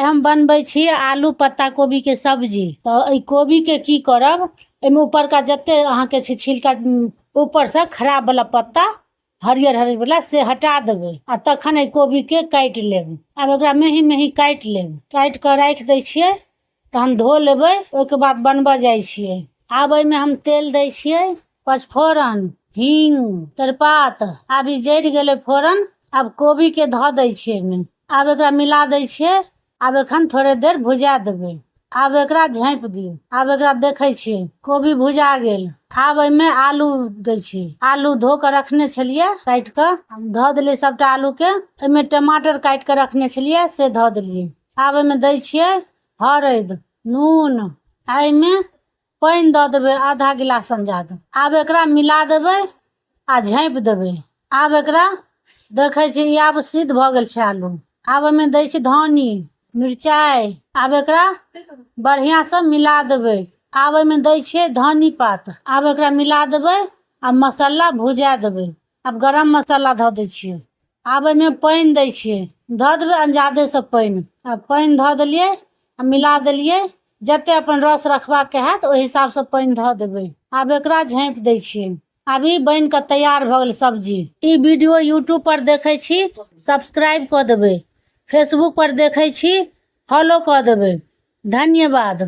हम बनबै छी आलू पत्ता कोबीके सब्जी। तऽ एहि कोबीके की करब, एहिमे उपरका जते अहाँके छै छिलका ऊपरसँ खराबवला पत्ता हरियर हरियरवला से हटा देबै आ तखन एहि कोबीके काटि लेब। आब एकरा मेही मेही काटि लेब, काटि कऽ राखि दै छियै, तहन धो लेबै, ओहिके बाद बनबऽ जाइ छियै। आब एहिमे हम तेल दै छियै, पचफोरन, हींग, तेजपात। आब ई जरि गेलै फोरन, आब कोबीके धऽ दै छियै एहिमे। आब एकरा मिला दै छियै। आब एखन थोड़े देर भुजा देबै। आब एकरा झाँपि दियौ। आब एकरा देखै छियै, कोबी भुजा गेल। आब एहिमे आलू दै छियै। आलू धो कऽ रखने छलियै, काटि कऽ धऽ देलियै सबटा आलूके। एहिमे टमाटर काटि कऽ रखने छलियै, से धऽ देलियै। आब एहिमे दै छियै हरैद, नून आ एहिमे पानि दऽ देबै आधा गिलास अंदाज। आब एकरा मिला देबै आ झाँपि देबै। आब एकरा देखै छी, ई आब सिद्ध भऽ गेल छै आलू। आब एहिमे दै छी धनी, मिरचाइ। आब एकरा बढ़िआँसँ मिला देबै। आब एहिमे दै छियै धनी पात। आब एकरा मिला देबै आ मसाला भुजा देबै। आब गरम मसाला धऽ दै छियै। आब एहिमे पानि दै छियै, धऽ देबै अंजादेसँ पानि। आब पानि धऽ देलियै आ मिला देलियै। जते अपन रस रखबाके हैत, ओहि हिसाबसँ पानि धऽ देबै। आब एकरा झाँपि दै छियै। आब ई बनि कऽ तैयार भऽ गेल सब्जी। ई वीडियो यूट्यूब पर देखै छी, सब्सक्राइब कऽ देबै। फेसबुक पर देखै छी, फॉलो कऽ देबै। धन्यवाद।